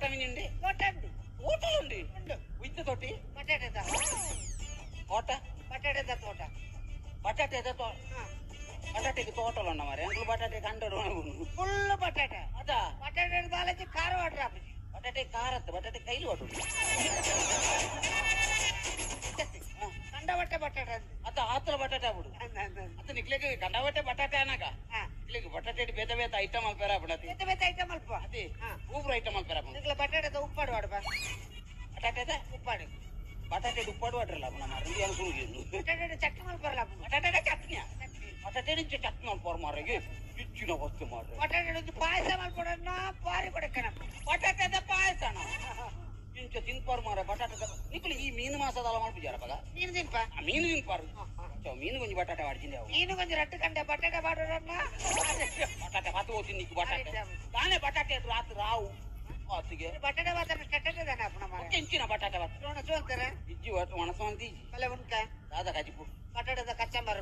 ತೋಟ mini ತೋಟ ಉಂಡು. ತೋಟ ಉಂಡು. ಉಂಡು. ವಿತ್ತ ತೋಟಿ. ಬಟಾಟೆದ. ತೋಟ. ಬಟಾಟೆದ ತೋಟ. ಬಟಾಟೆದ ತೋಟ. ಬಟಾಟೆಗೆ ತೋಟಲ ಉಂಡ ಮಾರೆ, ಎಂಕ್ಲು ಬಟಾಟೆ ಕಂಡಡು. ಫುಲ್ ಬಟಾಟೆ. ಅದ ಬಟಾಟೆ ಬಾಲಜಿ ಖಾರ ವಾಟರ್ ಆಪುಜಿ. ಬಟಾಟೆ ಖಾರತ್, ಬಟಾಟೆ ಕೈಲಿ ವಾಟು. ಕಂಡಬಟ್ಟೆ ಬಟಾಟೆ. ಅತ್ತ ಆತರ ಬಟಾಟೆ ಆಗ್ಬಿಡು. ಅತ್ತ ನಿಕ್ಲೆಗ್ ಕಂಡಬಟ್ಟೆ ಬಟಾಟೆ ಅನಾಗ ನಿಕ್ಲೆಗ್ ಬಟಾಟೆ ಬೇತೆ ಬೇತೆ ಐಟಮ್ ಅಲ್ಪೇರ ಆಗ್ಬಿಡತಿ. ಬೇತೆ ಬೇತೆ ಐಟಮ್ ಅಲ್ಪ. ಅದೇ ಊಬ್ರ ಐಟಮ್ ಅಲ್ಪೇರ. ನಿಕ್ಲೆ ಬಟಾಟೆದ ಉಪ್ಪಾಡು ವಾಡ್ಬಾ. ಬಟಾಟೆದ ಉಪ್ಪಾಡು. ಬಟಾಟೆ ಉಪ್ಪಾಡು ವಾಡ್ರಲ್ಲ ನಮ್ಮ ಇಂಡಿಯಾನ ಸುರುಗಿ. ಬಟಾಟೆ ಚಟ್ನಿ ಮಲ್ಪರಲ್ಲ. ಬಟಾಟೆ ಚಟ್ನಿಯ? ಬಟಾಟೆ ಚಟ್ನಿ ಮಲ್ಪೋರ್ ಮಾರಿಗೆ ಇಚ್ಚಿನ ವಸ್ತು ಮಾರ್ರೆ. ಬಟಾಟೆ ಪಾಯಸ ಮಲ್ಪಡನ್ನ ಬಾರಿ ಕೊಡಕ್ಕನ. ಬಟಾಟೆದ ಪಾಯಸನ ಇಂಚ ತಿನ್ಪಾರು ಮಾರ ಬಟಾಟೆ. ನಿಕುಲು ಈ ಮೀನು ಮಾಸದಲ್ಲ ಮಲ್ಪುಜಾರ ಪಗ? ಮೀನು ತಿನ್ಪ. ಮೀನು ತಿನ್ಪಾರು. ಮೀನು ಕೊಂಚ ಬಟಾಟೆ ವಾಡ್ಜಿಂದೆ ಅವು. ಮೀನು ಕೊಂಚ ರಟ್ಟು ಕಂಡೆ ಬಟಾಟೆ ಬಾಡೋಡನ್ನ. ಬಟಾಟೆ ಬಾತು ಹೋಗ್ತೀನಿ ನಿಕ್ಕು ಬಟಾಟೆ ತಾನೇ ಬಟಾಟೆ ರಾತ್ರಿ ರಾವು ಆತಿಗೆ. ಬಟಾಟೆ ಬಾತನ ಕೆಟ್ಟದಾನೆ ಅಪ್ಪನ ಮಾರ. ಕೆಂಚಿನ ಬಟಾಟೆ ಬಾತ್ ಒಣಸು ಅಂತಾರೆ. ಇಜ್ಜಿ ಒಟ್ಟು ಒಣಸು ಅಂತ ಇಜ್ಜಿ. ಬಲೆ ಉಂಟ. ದಾದ ಕಜಿಪು. ಬಟಾಟೆದ ಕಚ್ಚಂಬರ್.